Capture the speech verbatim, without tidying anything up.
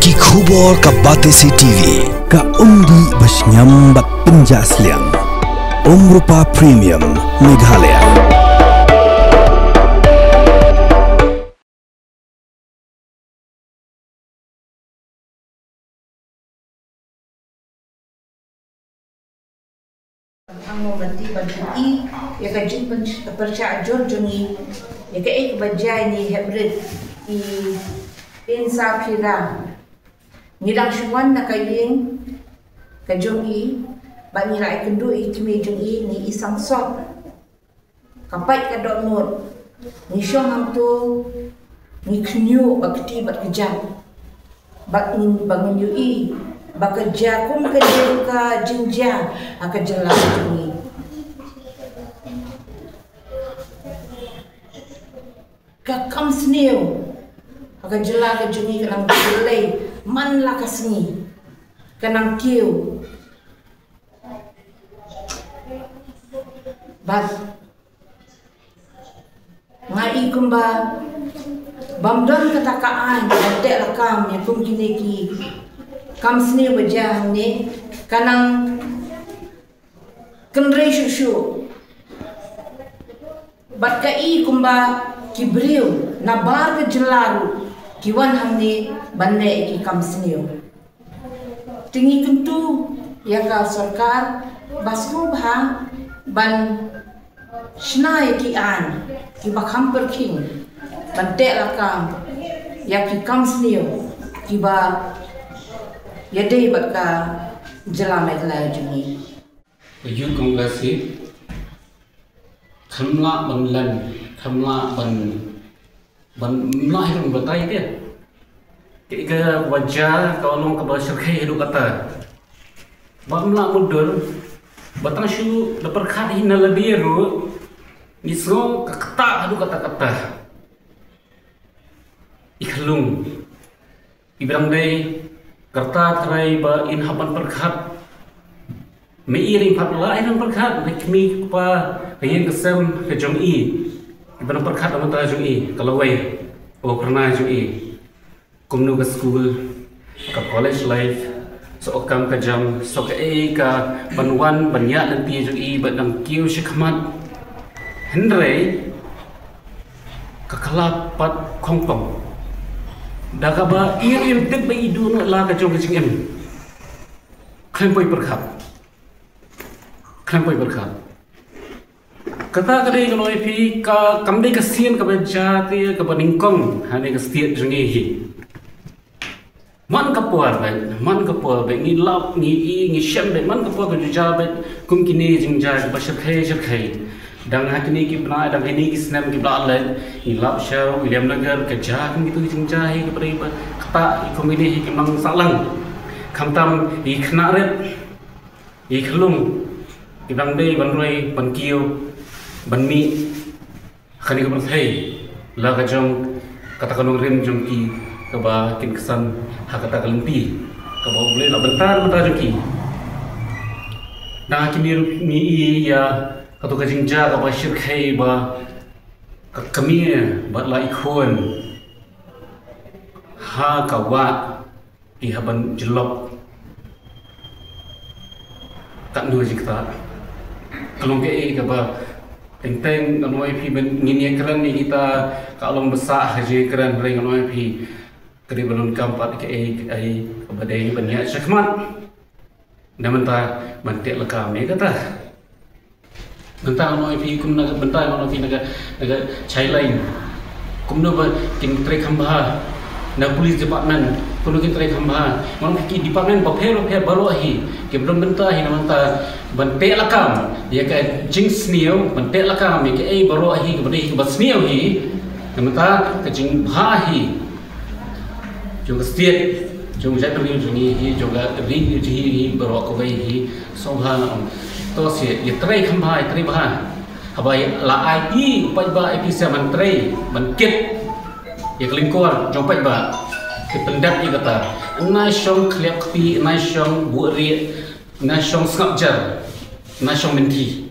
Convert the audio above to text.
Ki khubor ka Batesi T V, ka umdih ba shngiam bad pynjah sliang. Umrupa Premium, Meghalaya. Hangno mati ban pyni ïa ka jingpyrshah jur jong ngi ïa kaei kaba jia ïa ngi hapdeng i Insaphira. Ngi dang shu wan na ka ïing ka jong i, ba ngi la ïakynduh ïa i kmie jong i, ngi i samsok. Ka pait ka dohnud. Ngi shong hangto, ngi khñiuh ba kti bad kjat. Bad ngin, ba ngin ïohi ba ka jia kum ka jia ka jingjia ha ka jylla ka jong ngi. Ka kam sniew ha ka jylla ka jong ngi ka nang blei man la ka sngi, ka nang kiew. Bad nga i kumba bym don kata ka aiñ ban teh lakam ïa kum kine ki kam sniew ba jia hangne, ka nang kynrei shuh shuh. Bad ka i kumba ki briew na bar ka jylla ruh ki wan hangne ban leh ki kam sniew. Te ngi kyntu ïa ka sorkar ba sngewbha ban shna ïa ki aiñ kiba kham pyrkhing ban teh lakam ïa ki kam sniew kiba ïadei bad ka jylla Meghalaya jong ngi. Ka Youth Congress hi kam lah ban len, kam lah ban, ban, ym lah hi ban batai te. Te ka wajah ka long kaba shyrkhei haduh katta. Ba ym lah mutdur, ba tang shu da pyrkhat hi na lade ruh, ngi sngew ka ktah haduh katta katta. I khlung. I ba dang dei ka rta tharai ba in hap ban pyrkhat. Me i ring pat la in hap pyrkhat, me kmie kpa, ka ïing ka sem ka jong i. I ba dang pyrkhat na bynta jong i, ka lawei, o kyrna jong i. Kumno ka skul, ka college life, sa ka kam ka jam, sa kaei ka ban wan ban ïaid lynti jong i ba dang kiew shakhmat. Hynrei ka kylla pat khongpong. Da kaba i rim tip ba i duh noh la ka jong ka jingim. Khlem poi pyrkhat. Khlem poi pyrkhat. Kata ka dei ka long ïa phi ka kam dei ka sien kaba jia te kaba nyngkong ha ne ka state jong ngi hi. Man ka por bad, man ka por bad, ngi lap, ngi i, ngi shem bad, man ka por ka ju jia bad, kum kine jingjia kiba shyrkhei, shyrkhei. Dang ha kine ki bnai, dang ha kine ki snem kiba la leit, ngi lap sha Williamnagar, ka jia kum kitu jingjia hi kiba dei ba, kata i kum kine hi ki nang sahlang. Khamtam i khynnah rit, i khlung, ki dang dei ban roi, ban kiew, ban mih, ha kane ka pyrthei, la ka jong kata ka nongrim jong ki kaba kin ksan ha kata ka lynti kaba U Blei la bynta na bynta jong ki. Na kine ruh ngi i ïa kato ka jingjia kaba shyrkhei ba ka kmie bad la i khun ha ka wah ki hap ban jyllop. Katno jingktah. Ka long kaei kaba teng teng ngan ong ïa phi ban ngin ïakren ïa kita ka long ba sah ha jingkren hynrei ngan ong ïa phi ka dei ban long kam pat kaei kaei kaba dei ban ïa shakhmat. Na mynta ban teh lakam ïa kata. Mynta ngan ong ïa phi kum na, mynta ngan ong ïa phi na ka, na ka Chailaing. Kumno ba kin trei kham bha na police department, kumno kin trei kham bha. Ngan ong ïa phi ki department bapher bapher baroh hi, ki bym don bynta hi na mynta ban teh lakam ïa ka jingsniew, ban teh lakam ïa kaei baroh hi kaba dei kaba sniew hi. Na mynta ka jingbha hi jong ka state, jong ka jaitbynriew jong ngi hi, jong ka ri jong ngi hi, baroh kawei hi, sngewbha, to sngewbha ïa trei kham bha, ïa trei bha. Haba la ai i paidbah, i pisa ban trei, ban kit ïa ka lyngkor jong paidbah. Te pyndep ïa kata. Nai shong khlieh kti, nai shong buhrieh, nai shong sngap jar, nai shong mynthi.